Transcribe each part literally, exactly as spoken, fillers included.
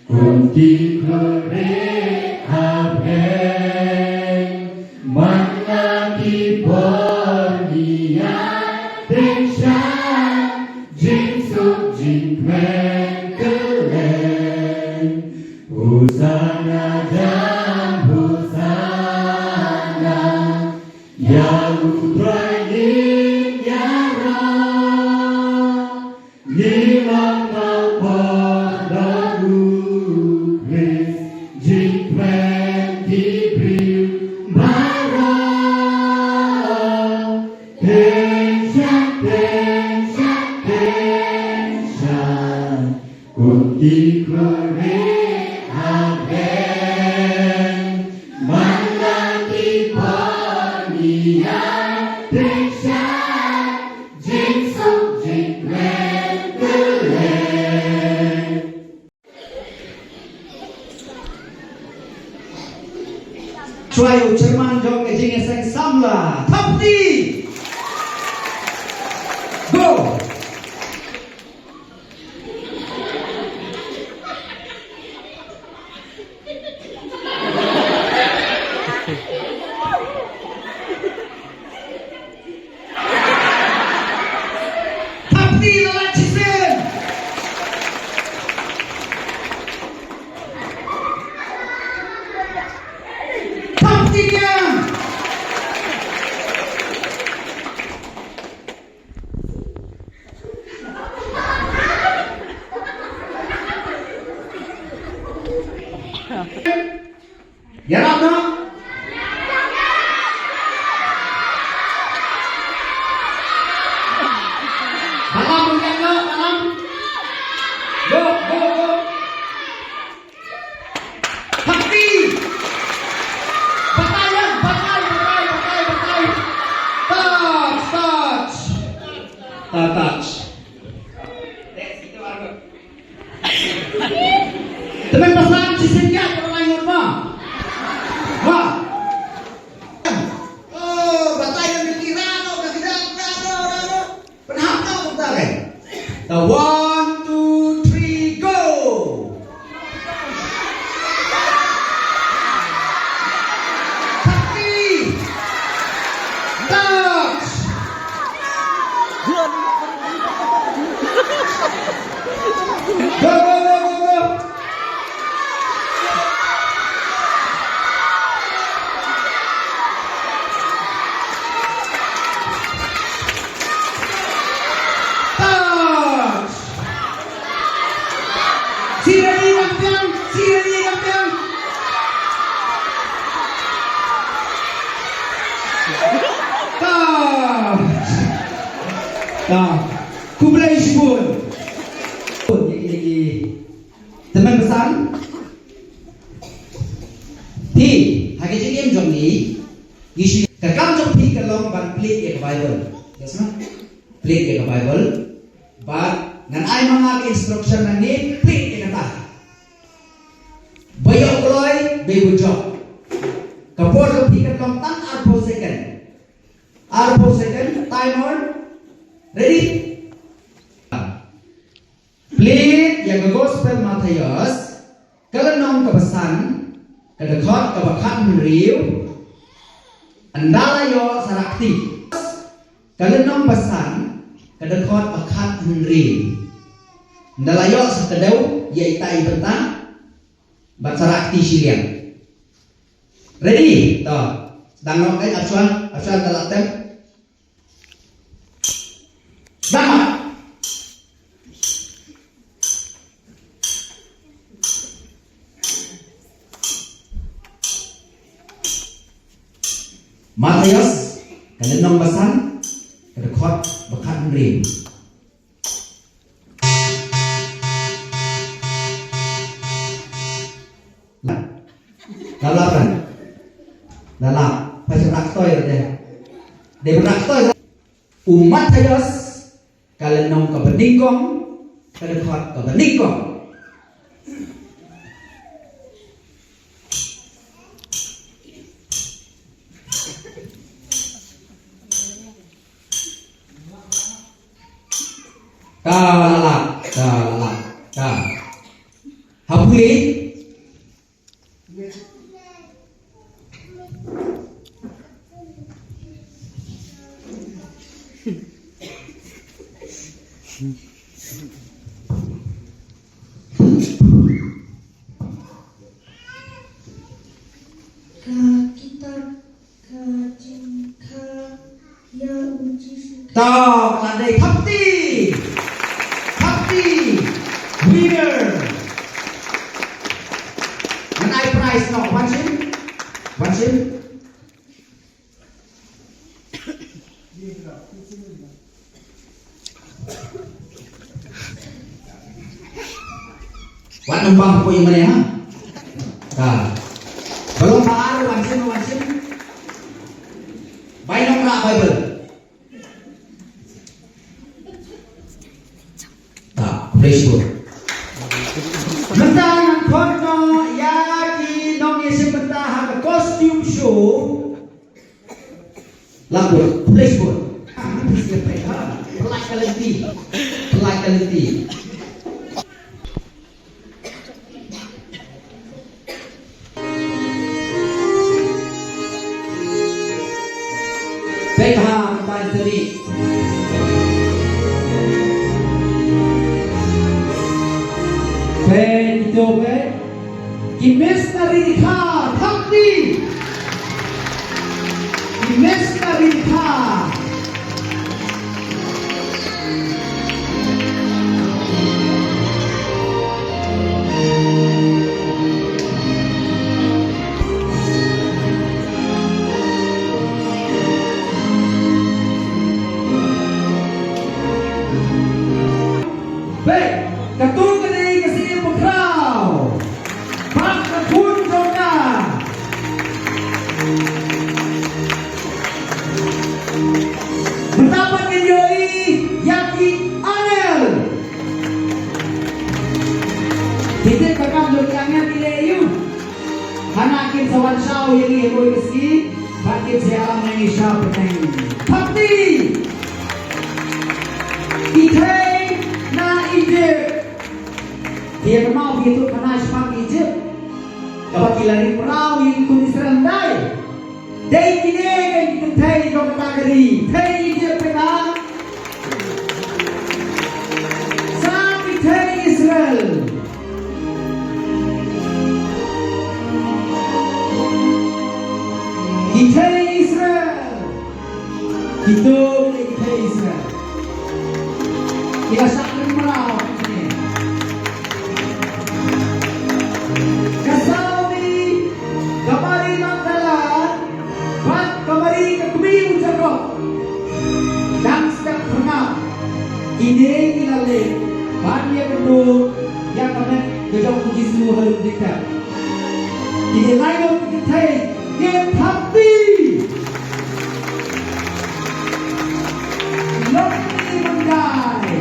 Kunti kore abe, man la ki por nia, deng sha, jing suk jing kren kelen. Hosanna jam, Hosanna, ïa U Trai Ïaroh. Ngi long nongpop da U Khrist, jingkren ki briew baroh. Teng shah, teng shah, teng shah. Kunti kore abe, man la ki por nia, teng shah, jing suk jing kren kelen. Trai u chairman jong ka jingïaseng samla. Thapti. Go. Thapti la lait shisien. Thapti biang. Ïarap noh. Balam, ïarap noh, balam. Go, go, go. Happy. Batai, batai, batai, batai, batai. Touch, touch. Ta touch. Tymmen basan shisien ïa ka la ngut ma. Ha. Oh, batai ïa ki rano, ïa ki rano, rano, rano. Pynhap noh kumta re. Ta one, two, three, go. Thirty. Touch. Go, go, go, go, go. Touch. Sirani Lampiang, Sirani Lampiang. Touch. Touch. Khublei shibun. Tymmen basan. Phi, ha ka jingim jong ngi, ngi shu, ka kam jong phi ka long ban plie ïa ka Bible. Yes, ma? Plie ïa ka Bible. Bad ngan ai ma nga ka instruction nangne, plie ïa kata. Ba ïoh kloi, ba ïoh jop. Ka por jong phi ka long tang arphew second. Arphew second, timer. Ready? Plie ïa ka Gospel Mathaios, ka lynnong kaba san, ka dkhot kaba khathynriew, ynda la ïoh sa rah kti. Ka lynnong ba san, ka dkhot ba khathynriew. Ynda la ïoh sa kdew, ïa ita i bynta. Bad sa rah kti shiliang. Ready? To. Sdang noh, eh, Arshwan, Arshwan, da lah tem. Sdang noh. Mathaios, ka lynnong ba san, ka dkhot ba khathynriew. La lap kan? La lap. Pha shym rah ktoi te. Dei ban rah ktoi. U Mathaios, ka lynnong kaba nyngkong, ka dkhot kaba nyngkong. Ka la lap, ka la lap, ka. Ha pule. Ka kitab ka jingkha ïa u Jisu. To, ka la dei, thap kti. Thap kti. Winner. Ngan ai prize noh, wan shim. Wan shim. Wat nang bang ko ïa mane ha. Ka. Balong ba ar, wan shim, wan shim. Bai nang rah Bible. Ka, praise God. Mynta ngan khot noh ïa ki nongïashim bynta ha ka costume show. Lah bud, praise God. Pynlait ka lynti. Pynlait ka lynti. Peit ha, mynta ïa tani. Peit, ito peit. Ki missionary kha, thap kti. Ki missionary kha. Bad katto katne ka syiem bakhraw bad ka khun jong ka. Mynta pat ngin ïohi ïa ki angel. Ki tip ka kam jong ki angel ki leh aïu. Hana kin sa wan shaw ïa ngi ha kawei ka sngi, bad kin sa ïalam ïa ngi sha pateng. Thap kti! Ki thei na Egypt. Ki ïa kynmaw ki ïa tuh khana shaphang Egypt. Kaba ki la ri mraw ïa ki khun Israel, ym dei? Dei kine ki kynthei jong kata ka ri. Thei Egypt kata. Sa ki thei Israel. Ki thei Israel. Kito ki thei Israel. Ki la shah ri mraw kine. Ka Salome, ka Mari Magdala, bad ka Mari ka kmie u Jakob. Dang step phyrngat. Kine ki la leit ban ïakynduh ïa ka met ka jong u Jisu ha lynti tep. Kine lai ngut ki thei, ngin thap kti. Ki long kti hyndai.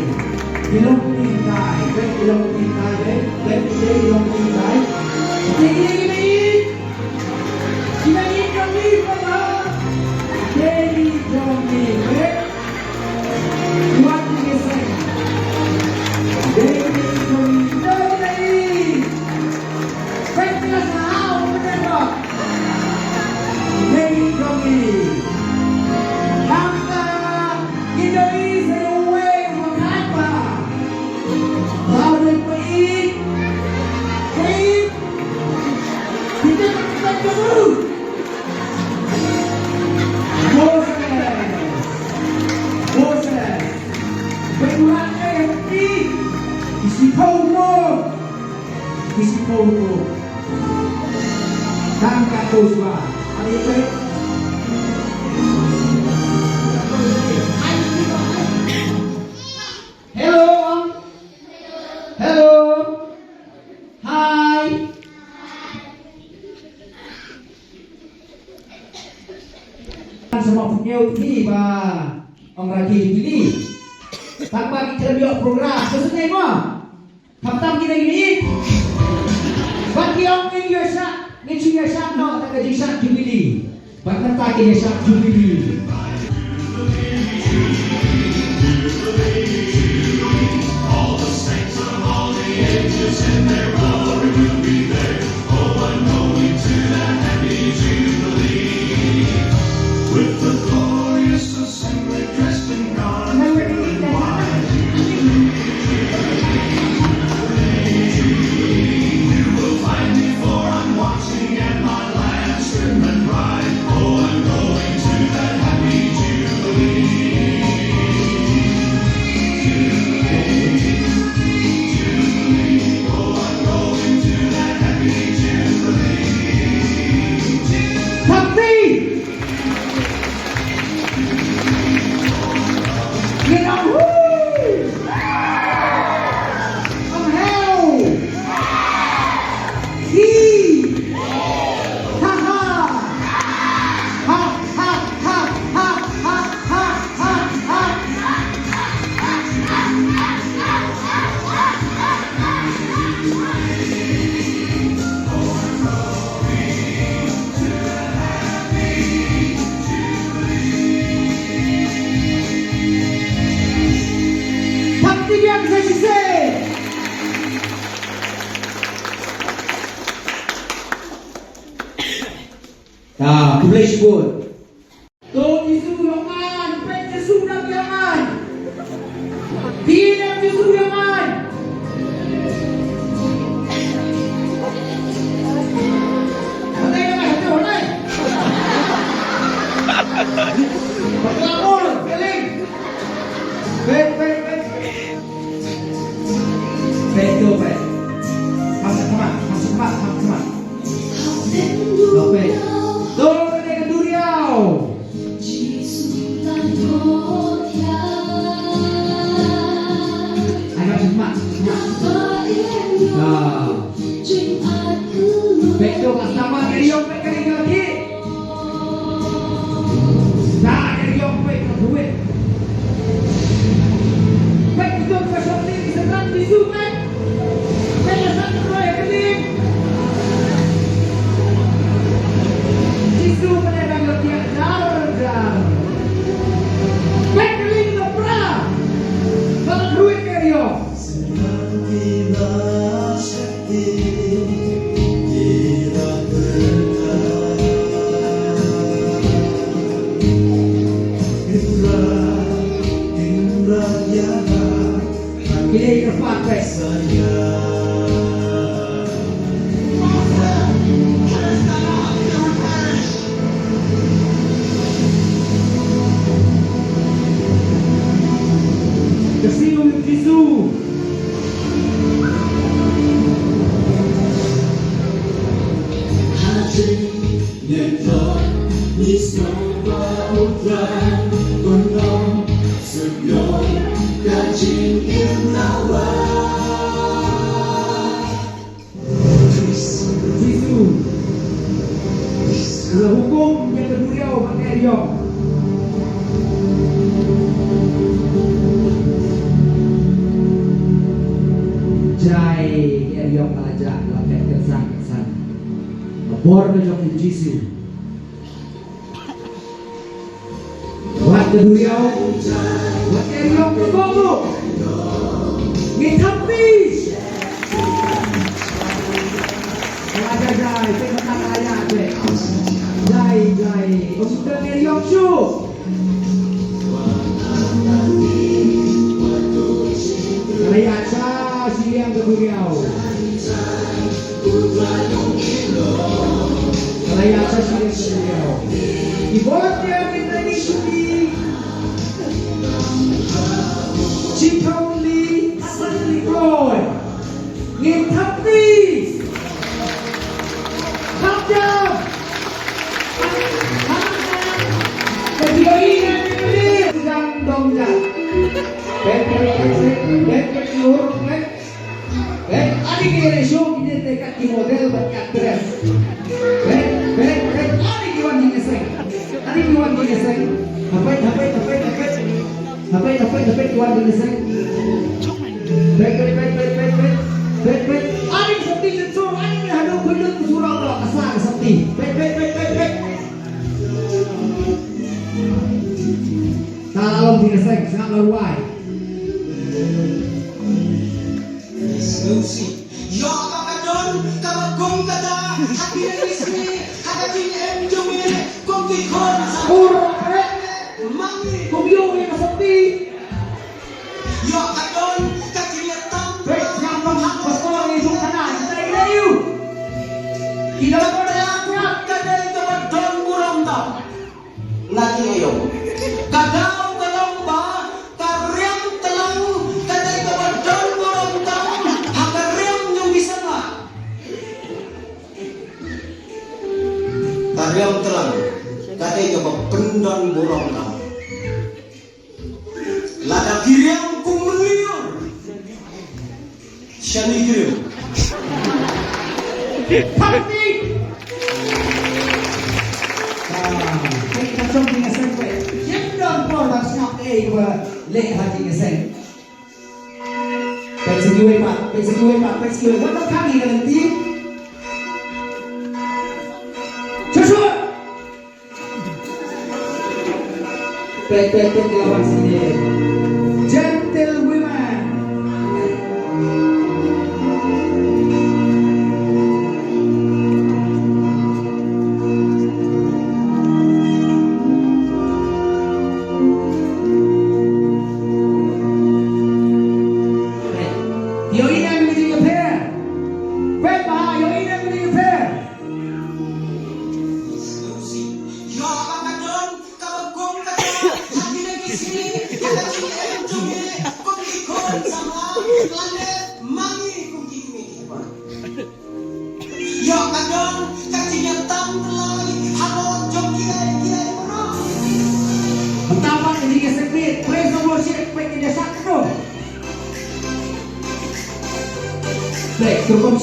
Ki long kti hyndai. Bad ki long kti hyndai, bad, bad ki long kti hyndai. Kine ki mei. Kine ki mei, kine ki mei. Kine ki mei. Wat ki seng. Dei ki jong ngi, dei ki. Peit ki la sah ha u bneng. Dei ki jong ngi. Nangta ngi dei sa uwei u khatba. Ba u dei peit. Peit. Hello, um, hello. Hi. Sa ma pynïoh hi ba ong Raki Jubilee. Tang ba ki khlem ïoh program, ka sngewbha. Khamtam ki dang ïohi. Bad ki ong ngin ïoh shah, ngin shu ïoh shah noh da ka jingshah Jubilee. Bad mynta ki ïoh shah Jubilee. Thap ti biang sa shisien. Ta, khublei shibun. To Jisu ïa ngan, peit Jisu na ïa ngan. Peit Jisu ïa ngan. Hati ïa ngan, hati ïa ngan. Bakla ul, kylli. Peit, peit, peit. Peit to, peit. Masuk khmat, masuk khmat, masuk khmat. Peit. To, peit ka duriaw. Ai, masuk khmat, masuk khmat. Ah. Peit to, customer ka ïong, peit ka ïong lagi. Sa ka ïong peit ka duit. Peit ka jong ka shopee ki sa tang Jisu peit. Peit ka sa ka roi ka ding. Jisu peit ka dang ka tiak jar jar. Peit ka ling ka pra. Sa ka duit ka ïong. Ka siew ïa u Jisu. Jisu. Ka la hukum ïa ka duriaw ban eh ïong. Jai, ka eh ïong ka la jah, la phet kynsan kynsan. Ka bor ka jong u Jisu. Wat ka duriaw, wat ka ïong ka bok. Ngi thap ti. Jai, jai, jai, te mata kaya te. Jai, jai, um te ïong shu. Kala ïa sha shiliang ka duriaw. Kala ïa sha shiliang ka duriaw. Ki bor ki ïa ki tani shuki. Chikong li asan li kloi. Ngin thap ti. Thap jam. Bek, bek, bek, bek, bek, bek, bek, bek. Bek, ani ki re show ki de te kat ki model bad kat dress. Bek, bek, bek, ani ki wan jingïaseng. Ani ki wan jingïaseng. Hapet, hapet, hapet, hapet. Hapet, hapet, hapet ki wan jingïaseng. Bek, bek, bek, bek, bek, bek. Bek, bek. Ani ki sopti jensur, ani ki haduh khuid lut ka sura ka sa ka sopti. Bek, bek, bek, bek, bek. Ka la long jingïaseng, sngap la ruwai. Ïoh ba ka don kaba kum kata ha kine ki sngi, ha ka jingim jong ngi kum ki khun samla. Pur, eh. Ma ngi kum ïoh ïa ka sopti. Ïoh ka don ka jingïatam. Peit, sngap, pastor, ngi sngewthuh khana kita ïa u. Kita ba don, ka dei kaba don burom tam. Na ki aïom. Ka daw ka long ba ka riam tlang ka dei kaba don burom tam ha ka riam jong ki samla. Ka riam tlang ka dei kaba pyndon burom tam. Lada ki riam kum mynliur. Shani Grill. Party. Ah, peit ka jong ki ngaseng peit. Ym don por ban sngap ei ba leh ha ki ngaseng. Peit sa kiwei pat, peit sa kiwei pat, peit sa kiwei. Wat la khang ïa ka lynti. Shuh shuh. Peit, peit, peit, lawan sini. Gentlewomen. Peit. Ïohi ne em ka jingïapher? Peit bha, ïohi ne em ka jingïapher? Ïoh ba ka don kaba kum kata ha kine ki sngi, ha ka jingim jong ngi kum ki khun samla, lane ma ngi kum ki kmie ki kpa. Ïoh ka don ka jingïatam tyllai halor jong kiei kiei baroh. Mynta pat ka jingïaseng miet, praise and worship, peit ka jingïaseng tu. Baik, terus.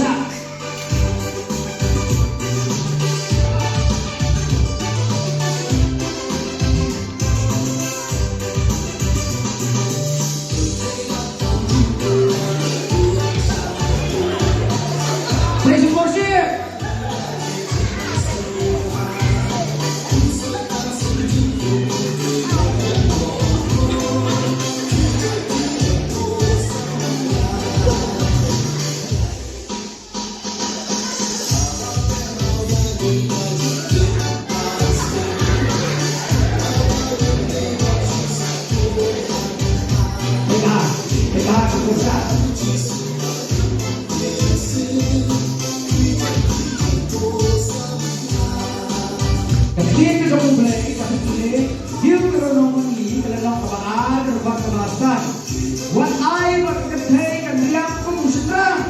Praise and worship. Ka ktien ka jong U Blei ka pynpaw, Deuteronomi ka lynnong kaba ar, dkhot kaba san. Wat ai ba ka kynthei kan riam kum u shynrang,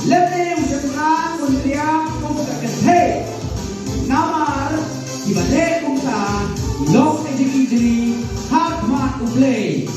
lymne u shynrang un riam kum ka kynthei. Namar kiba leh kumta long ka jingijli ha khmat U Blei.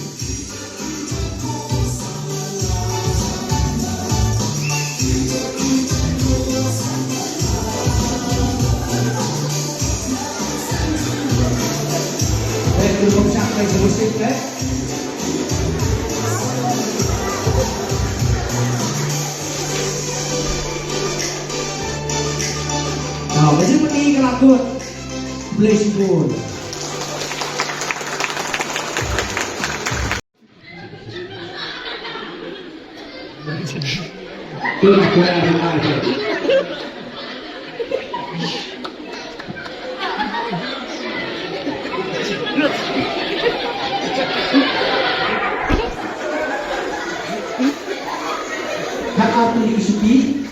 Kata pili suki,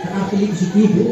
kata pili suki bu.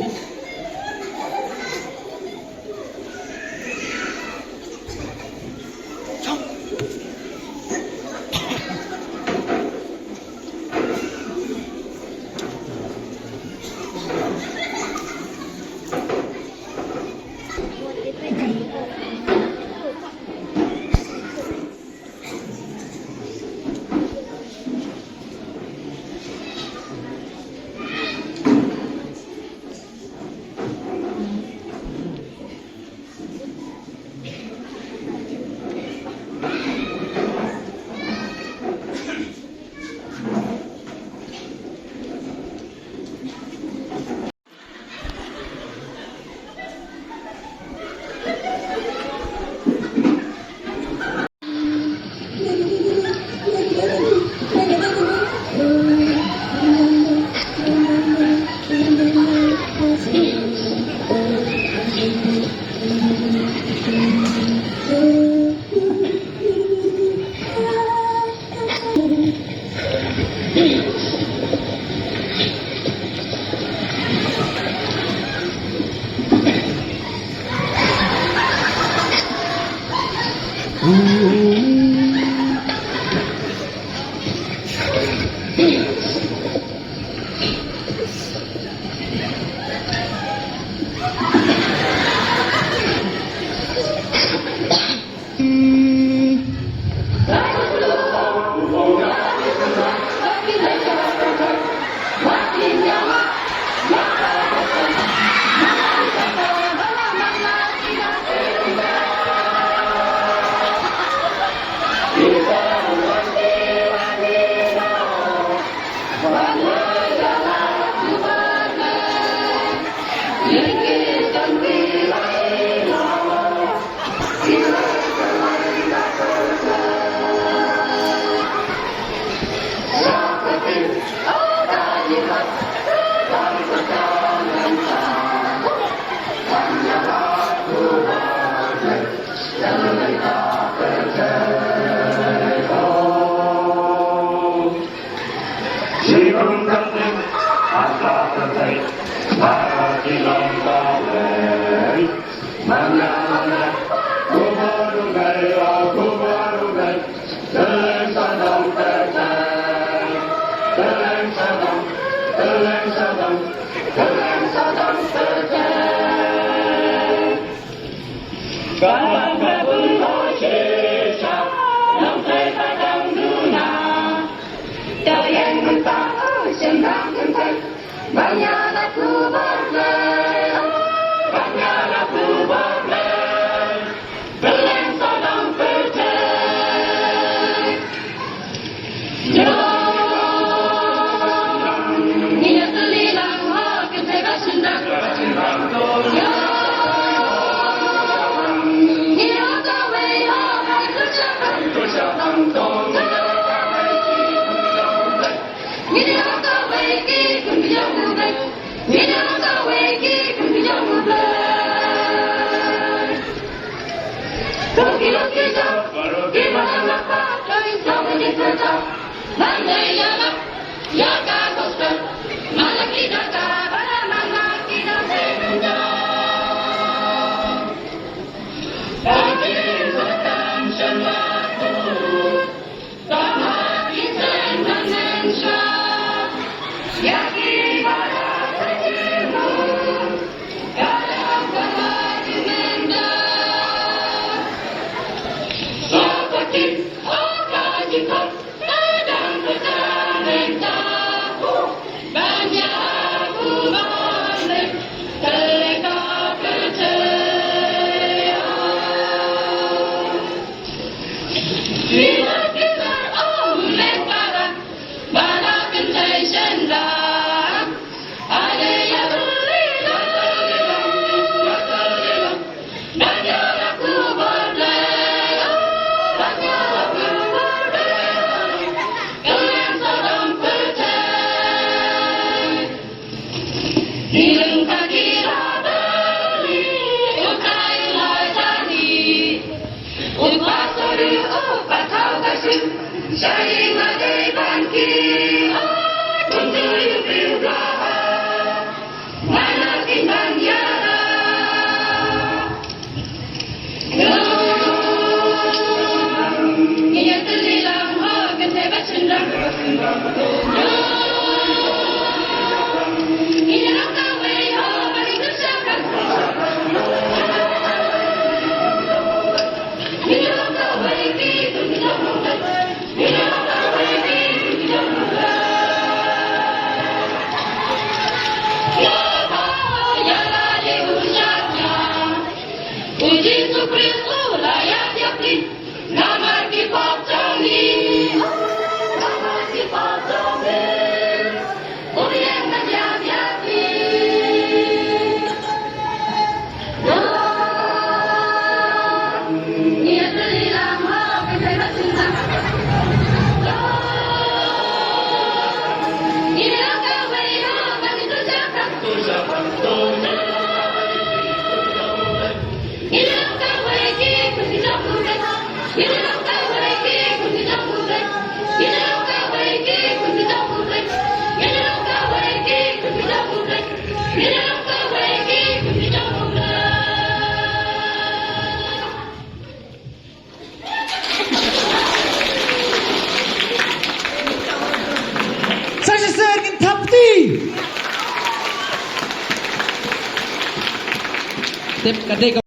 Tip ka dei ka.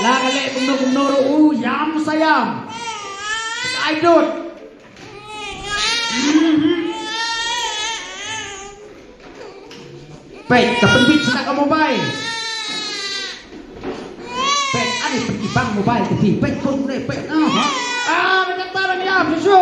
La ka leh kumno kumno ruh u ïam sa ïam. Ai dud. Peit, ka pynbit sa ka mobile. Peit, ani pynbit bang mobile ka phi. Peit, khun ne, peit. Ah, ha. Ah, ba kata ban ïam, shu.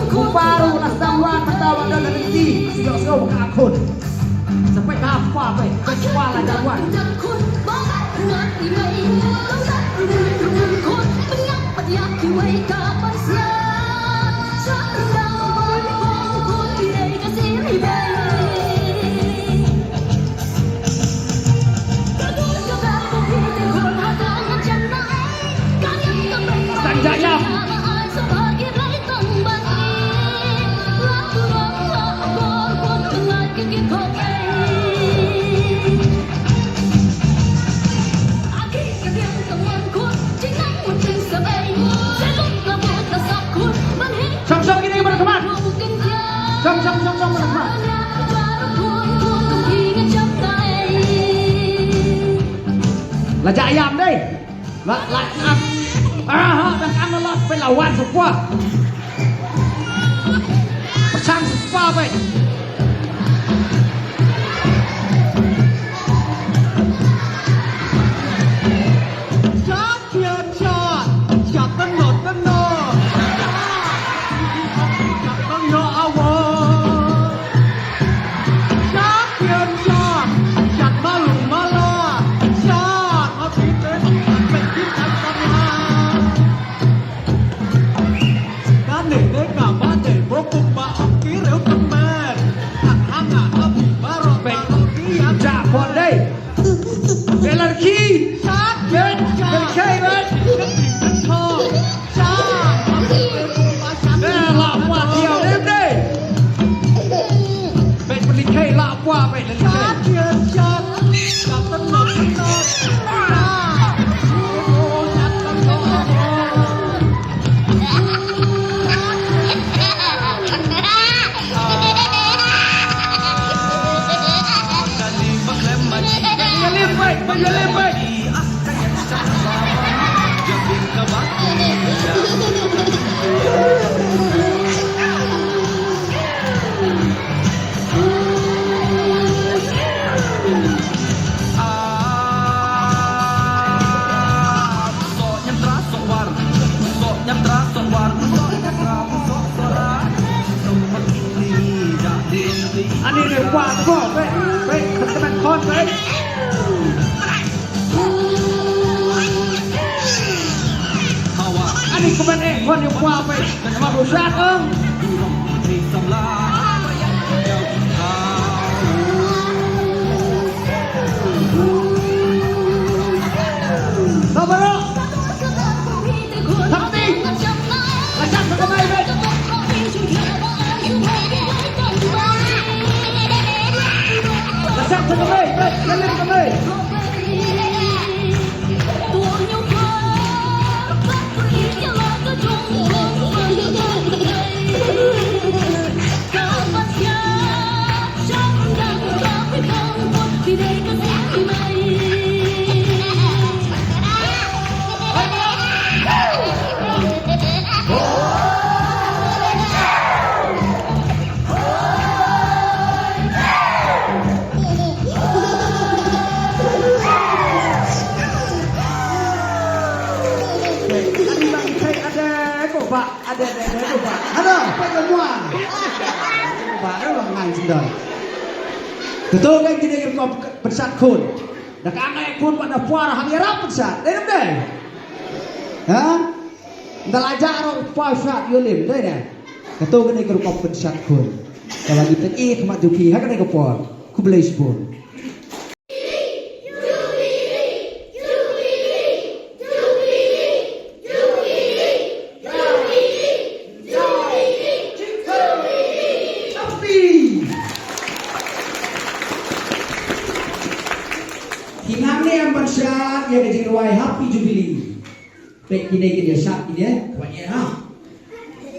Kumba ruh la sdang wan, mynta wan don ha lynti. Sngewsngew ba ka khun. Sa peit ba ha kpa peit, peit kpa la dang wan. Tang jajam. Shong, shong, kine, kine, kine. Shong, shong, shong, shong, kine, kine. La jah ïam dei. La, la, ah. Ah, ha, dang ang la, peit la wan sha kpa. Pyrshang sha kpa peit. Shot, shot, shot. Shot, tynno, tynno. Shot, tynno, awo. Shot, shot, shot. Shot, malu, malo. Shot, ma phi te, phi te, phi te, phi te. Kane te ka ba dei ba kum ba ong ki riew tymmen. Tang hanga ka phi baroh baroh ki ïa. Jah pon dei. Dei lynti. Shat, shat, shat. Dei khei bad. Shat. Dei la pua thiaw dei dei. Bad pynlynti la pua bad lynti. Shat, shat, shat. Ani ne wa ko be be khon be. Ani ko ban e khon ne wa be. Wa ko sat ong. Sabaro. Sakti. Lashap sa kamai, bet. Lashap sa kamai, bet. Lashap sa kamai. Ade, ade, ade, ade, ba. Halo, peit ka mua. Ba, eh, ba ngan sendal. Kato kan kine ki rukom pynshad khun. Da ka ngai khun ba da pua hang ïarap pynshad. Dei ne em dei? Ha? Nda la jah ruh pua shad ïoh lim, dei ne? Kato kine ki rukom pynshad khun. Kaba ngi pyni khmat jong phi ha kane ka por. Khublei shibun. Jubilee. Peit kine kine shah kine. Wan ïa ha.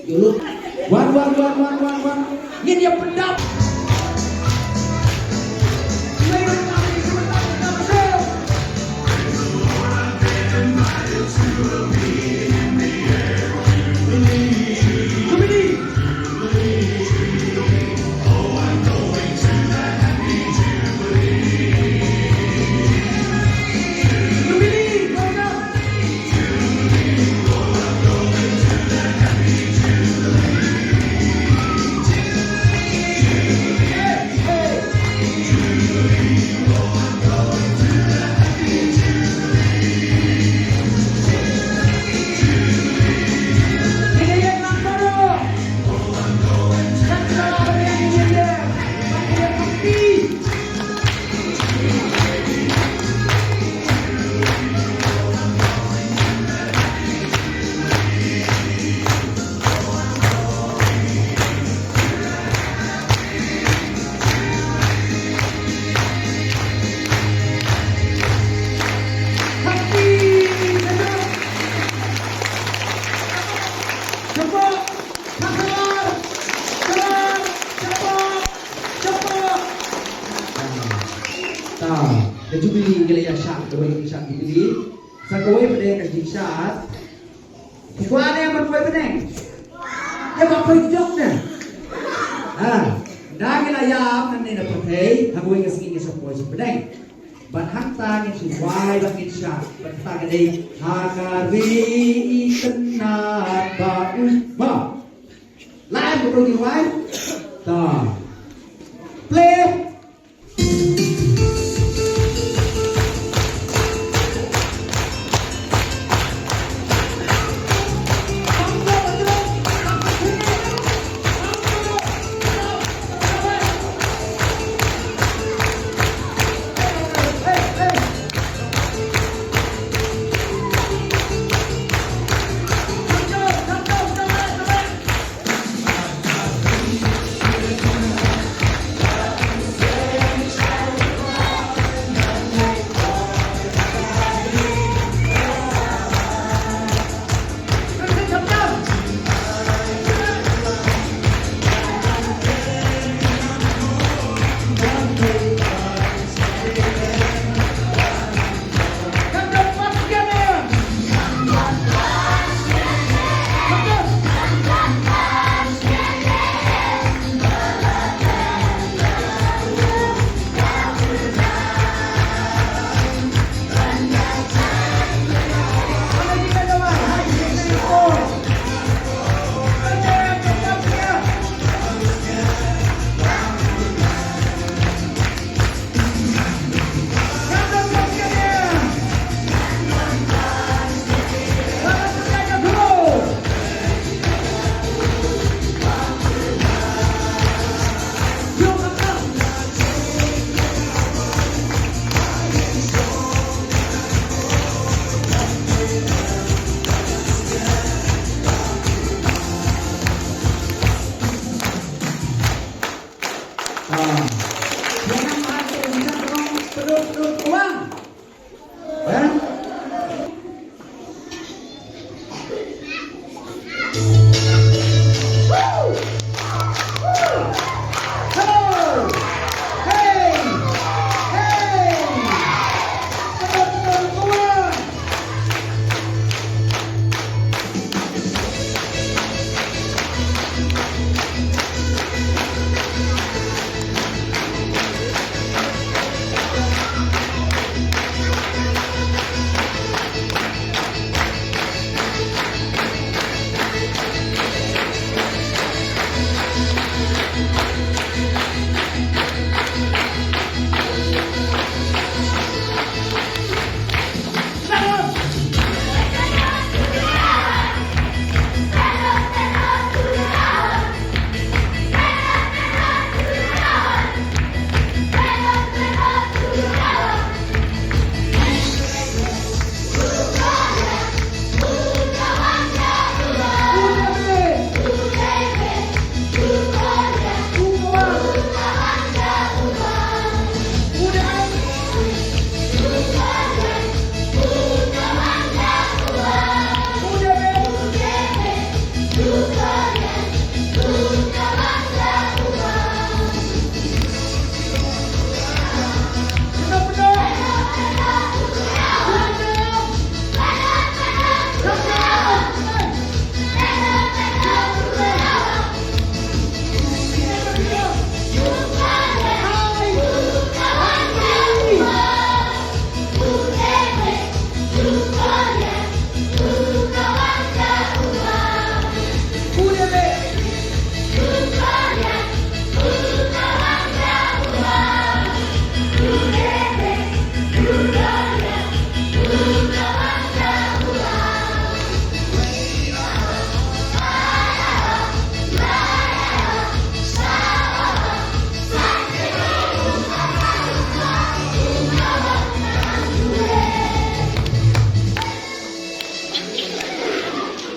Ïa lut. Wan wan wan wan wan wan. Ngin ïa pyndap. Ta, ka Jubilee ka la ïa shah, kawei ka shah Jubilee. Sa kawei pat ka jingshad. Ki kwah ne ban poi bneng? Ïa ba poi jok ne. Ha, da ngi la ïap nangne na pyrthei, ha kawei ka sngi ngi sa poi sa bneng. Bad hangta ngin shu wai bad ngin shad, bad hangta ka dei ha ka ri itynnad ba u ba. Lain ba ngi wai. Ta. Play.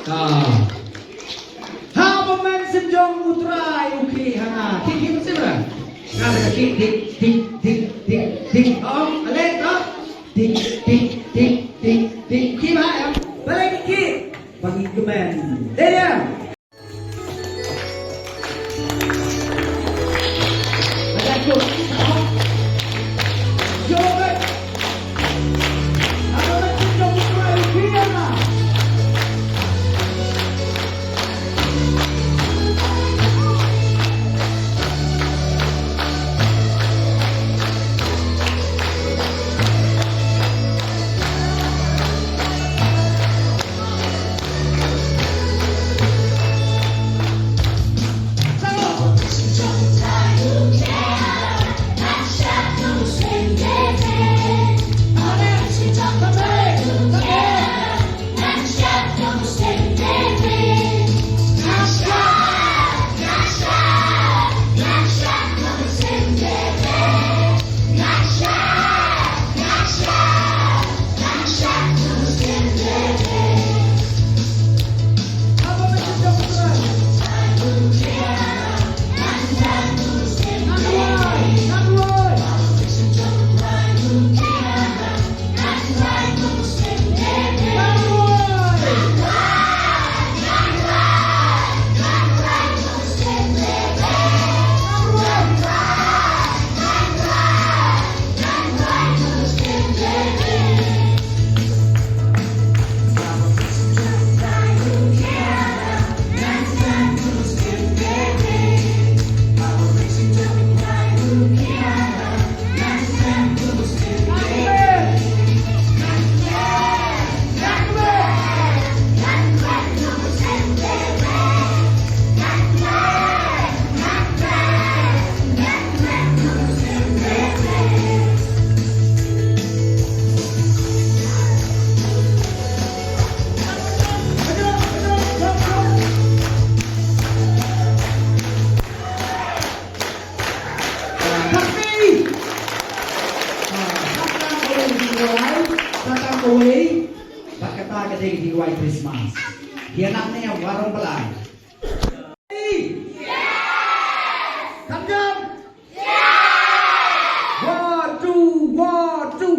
Ah. Ha ba men sien jong u trai u khie hana. Khie khie sien ra. Ka da khie tik tik tik tik tik. Ong ale ka. Tik tik tik tik tik. Khie ba em. Ba le khie. Ba ngi kmen. Dei ya. Kawei, kata ka dei ka jingrwai Christmas. Ïa nang ne warom balai. Kan jam. One, two, one, two.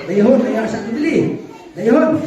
Dei hun, dei hun, dei hun.